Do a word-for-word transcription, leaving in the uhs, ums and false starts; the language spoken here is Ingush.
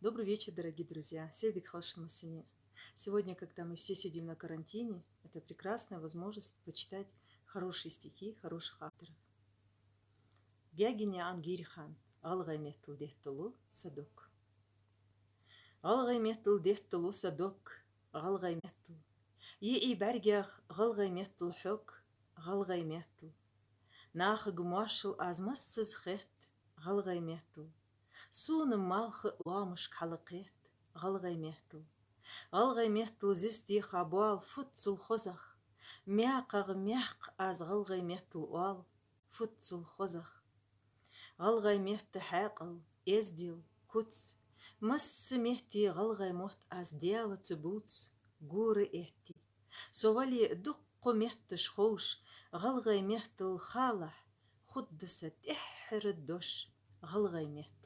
Добрый вечер, дорогие друзья! Сийдиг хилда шун массане! Сегодня, когда мы все сидим на карантине, это прекрасная возможность почитать хорошие стихи хороших авторов. Гаьгенаькъан Гирихан. «ГӀалгӀай меттала детталу са дог». ГӀалгӀай меттала детталу са дог, гӀалгӀай меттала. ЙиӀий бӀаргех гӀалгӀай меттала хьог, гӀалгӀай меттала. Нахага моаршал аз массаза хет, гӀалгӀай меттала. Сона малха а лоамашка хьалакхет, гӀалгӀай меттала. ГӀалгӀай меттала зистеха боал фуццул хозах. МаькхагӀа маькх аз гӀалгӀай меттала оал, фуццул хозах. ГӀалгӀай метта хьаькъал, эздел, куц. Масса метте гӀалгӀай мотт аз Даьлаца бувц, гора этте. Со вале дуккха метташ ховш, гӀалгӀай меттала халахь, хургда са тӀеххьара дош, гӀалгӀай меттала.